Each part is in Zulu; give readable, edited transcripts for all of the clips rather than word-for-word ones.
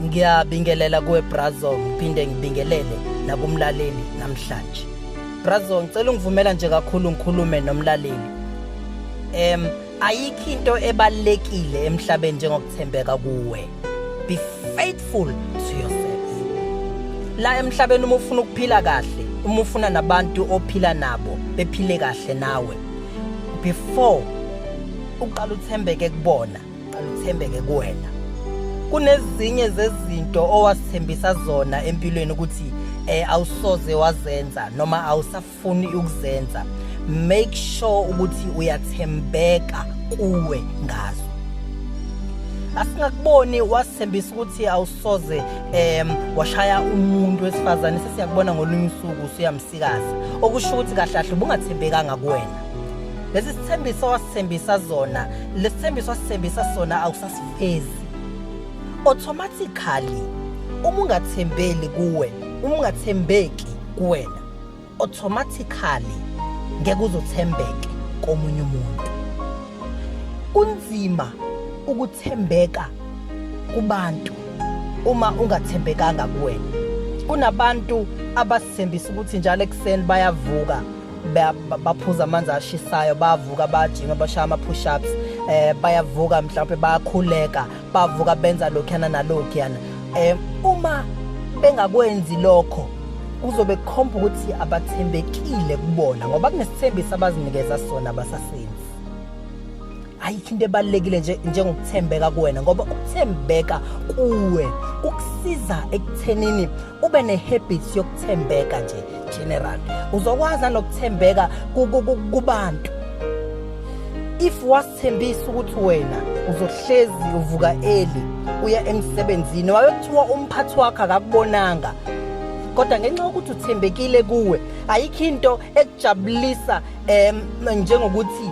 Ngiyabingelela kuwe Brazo, ngiphinde ngibingelele nakumlaleli namhlanje. Brazo, ngicela ungivumela nje kakhulu ngikhulume nomlaleli. Ayikho into ebalekile emhlabeni njengokuthembeka kuwe. Be faithful to yourself. La emhlabeni uma ufuna ukuphila kahle, uma ufuna nabantu ophila nabo bephile kahle nawe, before uqala uthembeke kubona, qala uthembeke kuwena. Kunezinye zezinto owasithembisa zona empilweni ukuthi awusoze wazenza noma awusafuni ukuzenza. Make sure ukuthi uyathembeka kuwe ngazo. Asingakuboni wasithembisa ukuthi awusoze washaya umuntu wesifazane, sesiyakubona ngolunye usuku usuyamsikaza, okusho ukuthi kahle kahle ubungathembekanga kuwena. Lesi sithembiso wasithembisa zona, lesithembiso wasithembisa sona awusasifezi. Automatically uma ungathembeli kuwe, uma ungathembeki kuwena, automatically ngeke uzothembeke komunye umuntu. Kunzima ukuthembeka kubantu uma ungathembekanga kuwena. Kunabantu abasithembisa ukuthi njalo ekuseni bayavuka, baphuza amanzi ashisayo, bavuka bajima, bashaya ama push ups, bayavuka mhlawumbe bayakhuleka, bavuka benza lokhuyana nalokhuyana. Uma bengakwenzi lokho kuzobe kukhomba ukuthi abathembekile kubona, ngoba kunesithembiso abazinikeza sona abasasenzi. Ayikho into ebalulekile nje njengokuthembeka kuwena, ngoba ukuthembeka kuwe kukusiza ekuthenini ube nehabit yokuthembeka nje general. Uzokwazi nanokuthembeka kubantu. If wasithembisa ukuthi wena uzohlezi uvuka early uya emsebenzini, wabe kuthiwa umphathi wakho akakubonanga, kodwa ngenxa yokuthi uthembekile kuwe, ayikho into ekujabulisa njengokuthi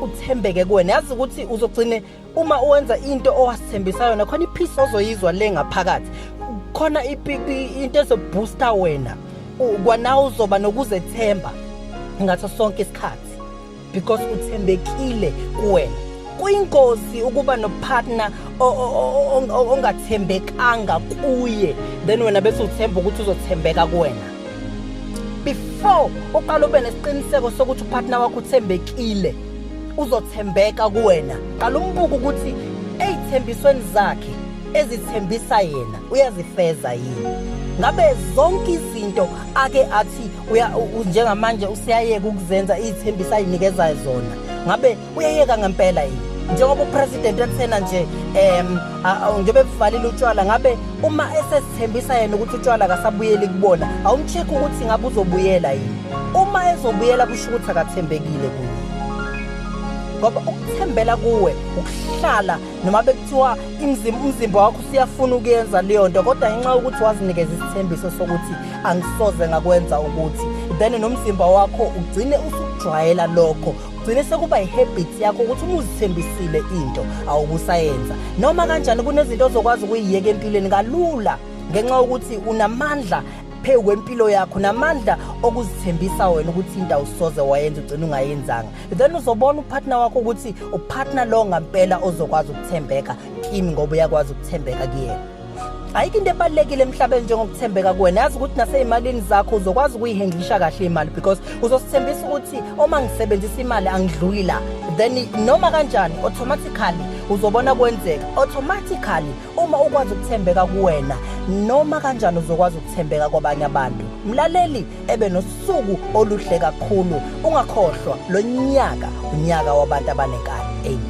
uthembeke kuwena. Yazi ukuthi uzogcine uma uwenza into owasithembisa yona, khona ipeace ozoyizwa le ngaphakathi, khona into ezobooster wena, kwanawe uzoba nokuzethemba ngaso sonke isikhathi because uthembekile kuwena. Kuyingozi ukuba nopartner ongathembekanga kuye, then wena bese uthemba ukuthi uzothembeka kuwena. Before uqala ube nesiqiniseko sokuthi upartner wakho uthembekile, uzothembeka kuwena, qala umbuke ukuthi ey'thembisweni zakhe ezithembisa yena uyazifeza yini. Ngabe zonke izinto ake athi njengamanje usiyayeka ukuzenza iy'thembiso ay'nikeza zona, ngabe uyayeka ngempela yini? Njengoba upresident ethena nje njengoba ebuvalile utshwala, ngabe uma esesithembisa yena ukuthi utshwala akasabuyeli kubona, awumcheck ukuthi ngabe uzobuyela yini? Uma ezobuyela kusho ukuthi akathembekile kuye, ngoba ukuthembela kuwe ukuhlala noma bekuthiwa umzimba wakho usiyafuna ukuyenza leyo nto, kodwa ngenxa yokuthi wazinikeza isithembiso sokuthi angisoze ngakwenza ukuthi, then nomzimba wakho ugcine usukujwayela lokho, ugcine sekuba ihabit yakho ukuthi uma uzithembisile into awubusayenza. Noma kanjani kunezinto ozokwazi ukuyiyeka empilweni kalula ngenxa yokuthi unamandla phezu kwempilo yakho, namandla okuzithembisa wena ukuthi into awusoze wayenza, ugcine ungayenzanga. Then uzobona upartner wakho ukuthi upartner lo ngampela ozokwazi ukuthembeka kimi, ngoba uyakwazi ukuthembeka kuyena. Ayikho into ebalulekile emhlabeni njengokuthembeka kuwena. Yazi ukuthi nasey'malini zakho uzokwazi ukuyihendlisha kahle imali, because uzosithembisa ukuthi uma ngisebenzisa imali angidluli la, then noma kanjani automatically uzobona kwenzeka. Automatically uma ukwazi ukuthembeka kuwena, noma kanjani uzokwazi ukuthembeka kwabanye abantu. Mlaleli, ebe nosuku oluhle kakhulu. Ungakhohlwa lo nyaka, unyaka wabantu abanenkani. Amen.